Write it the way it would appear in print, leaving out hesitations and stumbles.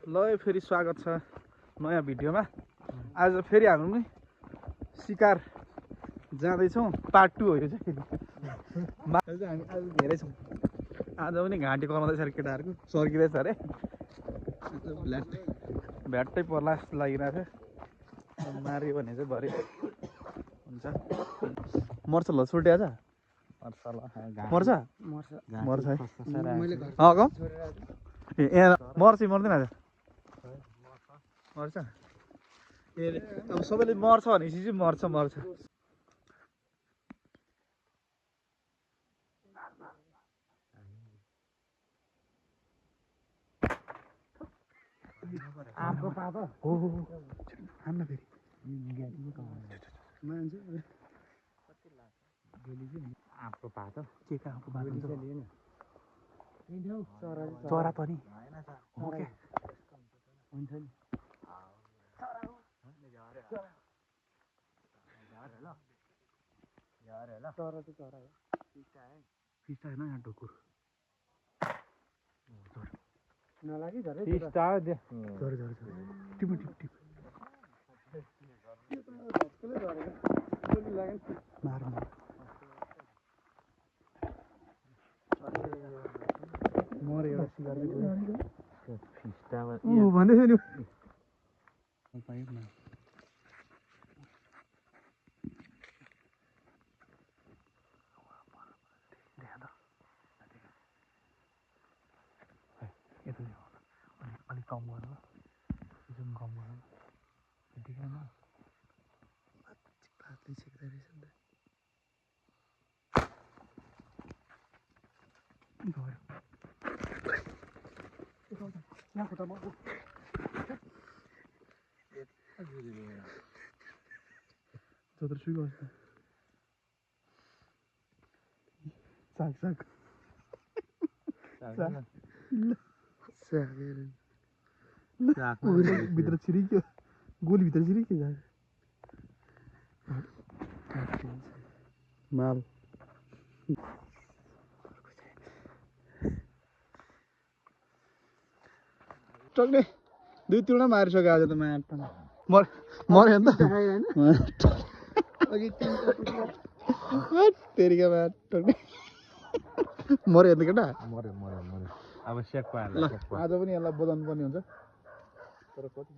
ल फेरि स्वागत छ नयाँ भिडियोमा। आज फेरि हामी पनि शिकार जाँदैछौँ। पार्ट 2 हो यो चाहिँ। हामी आज धेरै छौँ। आज पनि घाँटी कराउँदैछ अरे केटाहरूको, सर्किँदैछ अरे। भ्याट्टै पर्ला जस्तो लागिरहेको थियो। मार्यो भने चाहिँ भरे हुन्छ। मर्छ ल छुट्टी आज मर्छ मर्छ है। ए मर्छ मर्दैन आज मर्छ। ए अब सबैले मर्छ भनेपछि चाहिँ मर्छ मर्छ। आँपको पात हो हान्न फेरि आँपको पात के का आँपको पात चरा त नि हो के हुन्छ नि फिस्टा होइन यहाँ ढुकुर अलिक कम गर्नु जुन कम गर्नु ठिकै न पातले छेक्दा रहेछ नि त सुई गर्छ साग साग भित्र छिरिक्यो गोली भित्र छिरिक्यो जान्छ माल टक्ने दुई तिनवटा मारिसक्यो आज त माया मर्यो नि त तेरिका माया टक्ने मर्यो नि केटा मर्यो अब सेक पाएर आज पनि यसलाई बजाउनु पर्ने हुन्छ तर कति